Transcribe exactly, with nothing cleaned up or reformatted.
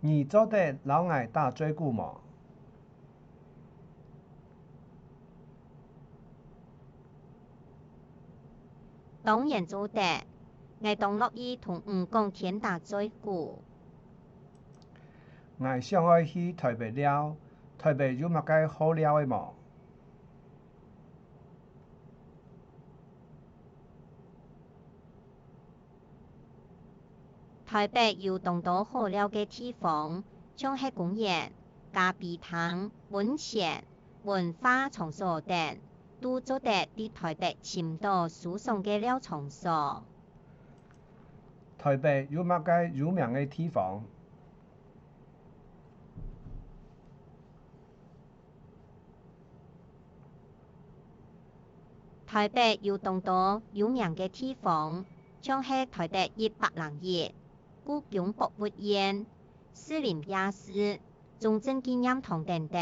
你做得摎𠊎打嘴鼓無？當然做得，𠊎當樂意同你講天打嘴鼓。𠊎想愛去臺北尞，臺北有麼个好尞个無？ 臺北有當多好尞个地方，像係公園、咖啡廳、溫泉、文化場所等，都做得在臺北尋著舒爽个尞場所。臺北有麼个有名个地方？ 臺北有當多有名个地方，像係臺北一百零一、故宮博物院、士林夜市、中正紀念堂等等。